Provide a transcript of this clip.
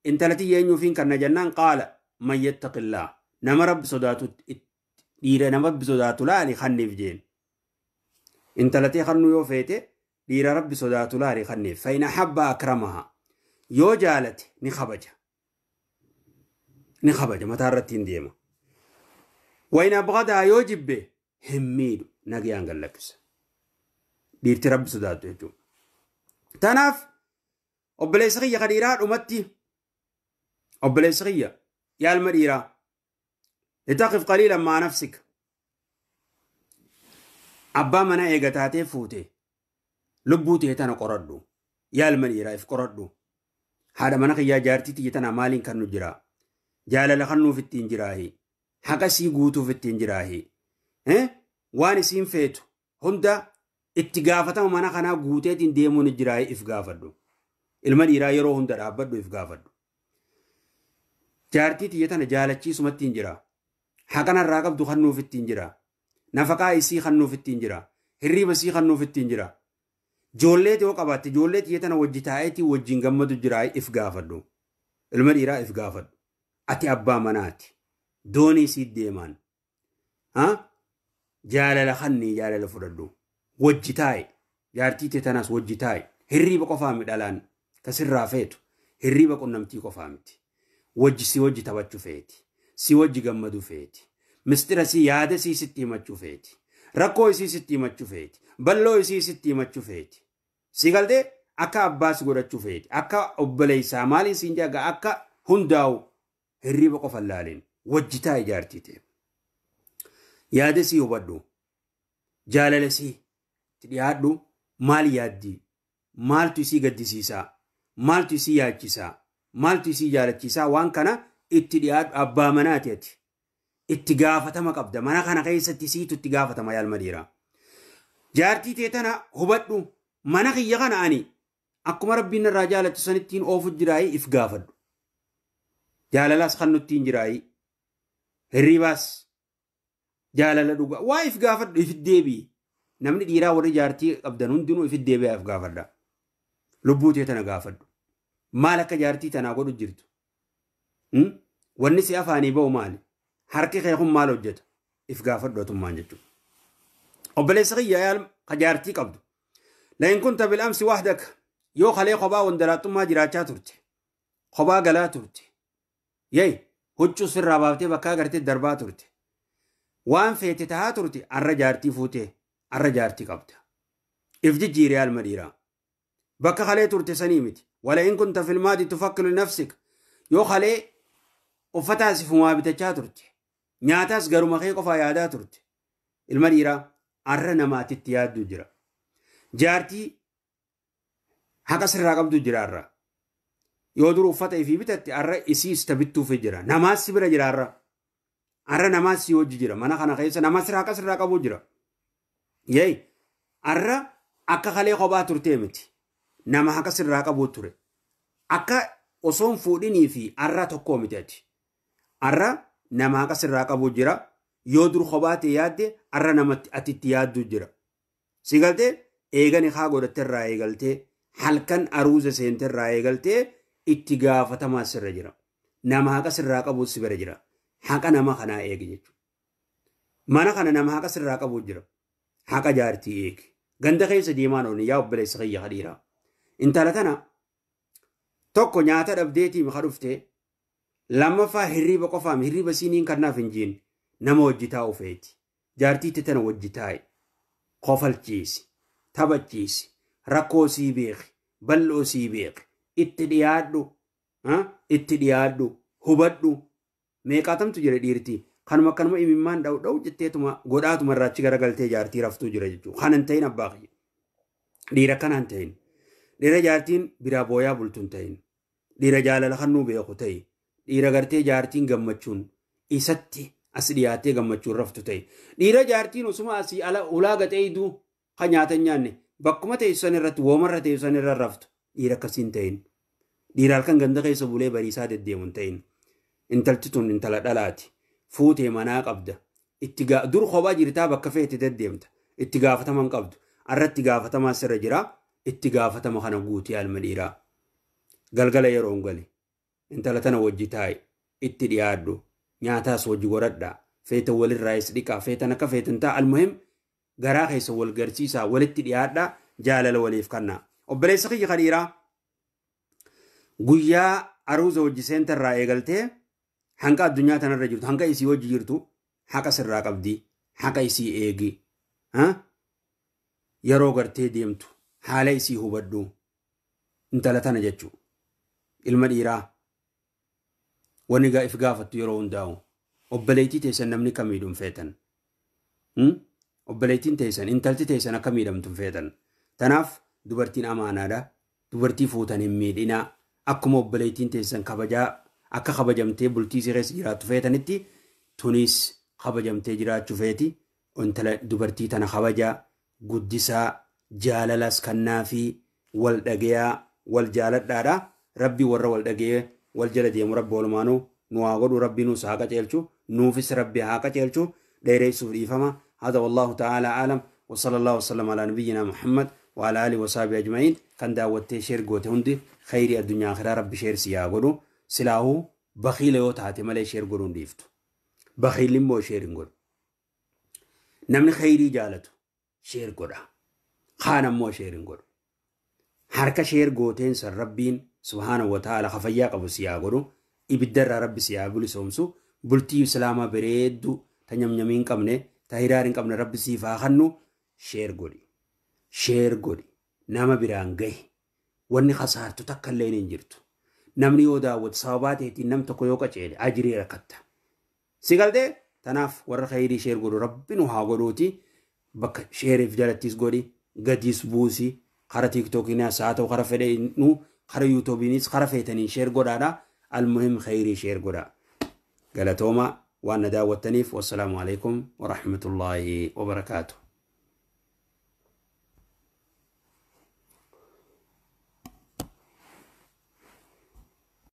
Intalati eenyuufiin kanna jennaan qaala man yattaqillaa nama rabbi sodaatu dhiira nama rabbi sodaatu laali kanniif jeen. Intalatee kannuu yoo feete dhiira rabbi sodaatu laali kanniif. Fa'in ahabba akramaha yoo jaalate ni kabaja. Ni kabaja mataa irratti hin deema. Wayin abgadaa yoo jibbe hin miidhu nagayaan gallakkisa. Dhiirti rabbi sodaatu jechuudha. Tanaaf obboleessa kiyya ka dhiiraa dhumatti obboleessa kiyya yaa ilma dhiiraa litaqif qaliilan maa nafsika abbaa manaa eega taatee fuute lubbuu ta'e tana qoradhu yaa ilma dhiiraa if qoradhu haadha mana kiyyaa jaartii tiyya tana maaliin kan nu jira jaalala kan nuuf ittiin jiraahi haqa sii guutuuf ittiin jiraahi waan isiin feetu hunda itti gaafatama mana kanaa guuteetiin deemuun jiraahi if gaafadhu. Ilma dhiiraa yeroo hunda dhaabbadhu if gaafadhu. Jaartii tiyya tana jaalachiisumatti hin jira. Haqa narraa qabdu kan nuuf ittiin jira. Nafaqaa isii kan nuuf ittiin jira. Hirriiba isii kan nuuf ittiin jira. Ijoollee yoo qabaatte ijoollee tiyya tana wajji taa'eetii wajjin gammadu jiraa if gaafadhu. Ilma dhiiraa if gaafadhu. Ati abbaa manaati. Doonii isii deemaan. Jaalala kannii jaalala fudhadhu. Wajji taa'e. Jaartii tiyya tanaas wajji taa'e. Hirriiba qofaa midhalaan. Kasirraa feetu hirriiba qunnamtii qofaa miti. Wajji si wajji taphachuu feeti. Si wajji gammaduu feeti. Mistira si yaada sii sitti himachuu feeti. Rakkoo isii sitti himachuu feeti. Balloo isii sitti himachuu feeti. Si galtee akka abbaas godhachuu feeti. Akka obboleessaa maaliin siin jaaga akka hundaa'u hirriiba qofa laalin wajji taa'e jaartii ta'e. Yaada sii hubadhu. Jaalala sii itti dhiyaadhu maal yaaddii? Maaltu isii gaddisiisaa? Maaltu isii yaachisaa? Maaltu isii jaalachiisaa? Waan kana itti dhiyaadhu abbaa manaati ati. Itti gaafatama qabda. Mana kana keessatti siitu itti gaafatama yaa ilma dhiiraa. Jaartii tee tana hubadhu. Mana kiyya kana ani akkuma rabbiin irraa jaalattu sanittiin oofu jiraayii if gaafadhu. Jaalalaas kan nuttiin jiraayii. Hirriibaas jaalala dhugaa. Waa if gaafadhu if deebi'i. Namni dhiiraa warri jaartii qabdan hundinuu if deebi'aa if gaafadha. Lubbuu tee tana gaafadhu. Maal akka jaartii tanaa godhu jirtu? Wanni si afaanii ba'u maali? Harki kee kun maal hojjeta? If gaafadhu atummaan jechuudha. Obboleessa kiyya yaa ka jaartii qabdu. Lain kunta bil-amsi wahdaka yoo kalee kophaa wandalaaxummaa jiraachaa turte. Kophaa galaa turte. Yee huccuu sirraa baaftee bakka agartee darbaa turte. Waan feete tahaa turte arra jaartii fuutee arra jaartii qabda. If jijjiiree alma dhiiraa. Bakka kalee turte sanii miti. Wala in kunta fil maadi tufakkiru nafsik yoo kalee uffataas ifumaa bitachaa turte. Nyaataas garuma kee qofaa yaadaa turte. Ilma dhiiraa arra namaatitti yaadduu jira. Jaartii haqa sirraa qabdu jira arra. Yoo dur uffata ifii bitatte arra isiis tabittuuf jira. Namaas si bira jira arra. Arra namaas si hojii jira. Mana kana keessa namaas haqa sirraa qabu jira. Yee arra akka kalee kophaa turtee miti. Nama haqa sirraa qabu ture. Akka osoon fuudhinii fi arra tokkoo miti ati. Arra nama haqa sirraa qabu jira. Yoo dur kophaa ta'e yaadde arra namatti ati itti yaadduu jira. Si galtee eegani haa godhatte irraa eegaltee halkan aruuza seente irraa eegaltee itti gaafatamaa sirra jira. Nama haqa sirraa qabu si bira jira. Haqa nama kanaa eegi jechuudha. Mana kana nama haqa sirraa qabu jira. Haqa jaartii eegi. Ganda keessa deemaan oolni yaa obboleessa kiyya kadhiiraa. Intala tana tokko nyaata dhabdeetii maka dhuftee lammaffaa hirriiba qofaam hirriiba siiniin kannaaf hin jiin nama wajji taa'u feeti. Jaartii tana wajji taa'i. Kofalchiisi. Taphachiisi. Rakkoo sii beeki. Bal'oo sii beeki. Itti dhiyaadhu. Itti dhiyaadhu. Hubadhu. Meeqaatamtu jira dhiirtii. Kanuma akkanuma imimmaan dha'u dha'u jetteetuma godhaatuma irraa achi garagaltee jaartii raftuu jira jechuudha. Kana hin ta'in abbaa kiyya. Dhiira kana hin ta'in. Dhiira jaartiin biraa booyaa bultu hin ta'in. Dhiira jaalala kan nuu beeku ta'e. Dhiira gartee jaartiin gammachuun isatti as dhiyaatee gammachuun raftu ta'e. Dhiira jaartiin osuma asii ala ulaa gaxee iduu kan nyaata hin nyaanne bakkuma teessan irratti woomarra teessan irra raftu dhiira akkasii hin ta'in. Dhiira halkan ganda keessa bulee bariisaa deddeemu hin ta'in. Intalti tun intala dhalaati. Fuutee manaa qabda. Itti dur kophaa jirtaa bakka feete deddeemta. Itti gaafatama hin qabdu. Arra itti gaafatamaa sirra jira. Itti gaafatama kana guutii alma dhiiraa. Galgala yeroo hin gali. Intala tana wajji taa'i, itti dhiyaadhu, nyaataas wajji godhadhaa, feetan walirraayis dhiqaa, feetan akka feetan ta'a. Almuhim garaa keessa wal garsiisaa, walitti dhiyaadhaa, jaalala waliif kannaa. Obboleessa kiyya ka dhiiraa, guyyaa aruuza wajji seentarraa eegaltee hanga addunyaa tanarra jirtu, hanga isii wajji jirtu haqa sirraa qabdi, haqa isii eegi. Yeroo gartee deemtu haala isii hubadhu, intala tana jechuu. Ilma dhiiraa wanni if gaafattu yeroo hundaa'u, obboleettii teessan namni akka miidhu hin feetan. Obboleettiin teessan, intalti teessan akka miidhamtu hin feetan. Tanaaf dubartiin amaanaadha. Dubartii fuutan hin miidhinaa. Akkuma obboleettiin teessan kabajaa akka kabajamtee bultii isii keessa jiraattu feetanitti, tunis kabajamtee jiraachuu feeti. Intala dubartii tana kabajaa, guddisaa, jaalalas kannaafi, wal dhagayaa, wal jaaladhaadha. Rabbi warra wal dhagayee wal jala deemu Rabbi walumaanuu nu haa godhu. Rabbi nuus haa qaceelchu, nuufis Rabbi haa qaceelchu. Dheereessuuf dhiifama. هذا والله تعالى أعلم، وصلى الله وسلم على نبينا محمد وعلى آله وصحبه أجمعين. Kan daawwattee share goote hundi khayrii addunyaa akhiraa Rabbi share si haa godhu. Silaahuu bakhiila yoo taate malee share godhuun dhiiftu. Bakhiilli immoo share hin godhu. Namni khayrii jaalatu share godha, kaan ammoo share hin godhu. Harka share gooteen san Rabbiin subhaanahu wa ta'ala kafayyaa qabu si haa godhu. Ibiddarraa Rabbi si haa bilisoomsu. Bultii islaamaa bareedduu ta nyamnyamii hin qabne, ta hiraar hin qabne Rabbi siif haa kennu. Share godhi, share godhi, nama biraan gahi. Wanni kasaartu takka illee hin jirtu. Namni yoo daawwatu sababaa ta'eetiin nam tokko yoo qaceele ajirii rakkatta si galtee. Tanaaf warra khayrii share godhu Rabbi nu haa godhuuti. Bakka shareiif jalattis godhi, gadiis buusi. Kara TikTokiinis haa ta'u, kara fedhe nu, kara YouTubeiinis, kara feetaniin share godhaadha. Almuhim khayrii share godha. Galatooma waan na daawwattaniif. Wassalaamu alaikum warahmatullaahi wabarakaatu.